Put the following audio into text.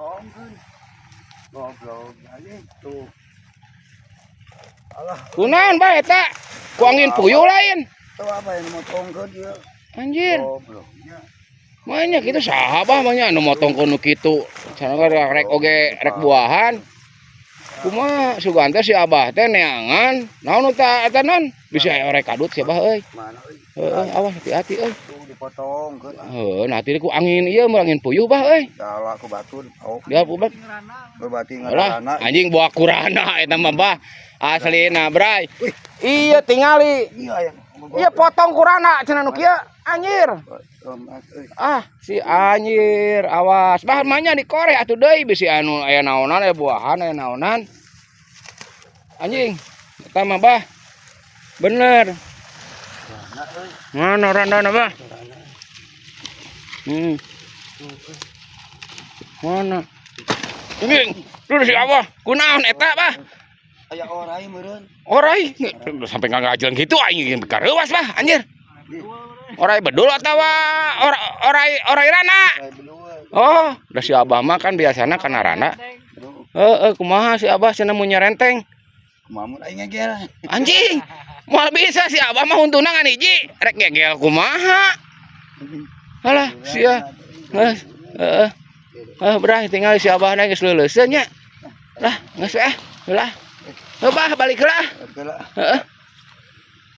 Potongkeun. Goblok anjing tuh. Alah, Kunaon, Bah, eta? Ku angin puyuh lain? Tuh apa yang motongkeun ieu? Anjir. Goblok nya. Banyak itu saha, Bah, banyak anu motongkeun nu kitu. Cenah rek oge rek buahan. Kumaha sugan teh si Abah teh neangan. Naon nu ta eta non? Bisa aya orek kadut si Abah euy. Mana euy? Heeh, awas hati-hati euy. Tuh dipotongkeun ah. Heuh, nah ku angin ieu mah angin puyuh, Bah, euy. Salah ku batur. Oh, Dia ubat. Berbati Alah, ngarana. Anjing buah kurana eta mah, Bah. Aslina, Bray. Iya, tingali. Iya yang Iya, potong kurana cenah nu kieu. Anjir. Euy. Ah, si anjir, awas. Bah, manya dikoreh atuh deui bisi anu aya naonan, aya buahan, aya naonan. Anjing, eta mah, Bah. Bener. Rana euy. Mana randana, Bah? Rana. Mana? Anjing, duh si Abah. Kunaon eta, Bah? Aya orai meureun. Orai, sampai nggak ngajalan gitu aing kareuwas, Bah, anjir. Orai bedul atawa orai orai rana? Orai bedul. Oh, udah si Abah mah kan biasana kana rana. Aduh, Heeh, kumaha si Abah cenah mun nyerenteng? Kumaha mun aing ngegel? Anjing. Moal bisa si Abah mah huntuna ngan hiji, rek ngegel kumaha? Alah, sia. Geus, heeh. Eh, bray, tinggal si Abah geus leuleuseun nya. Lah, geus ah. Lah. Heuh, Bah, balik heula. Oke lah. Heeh.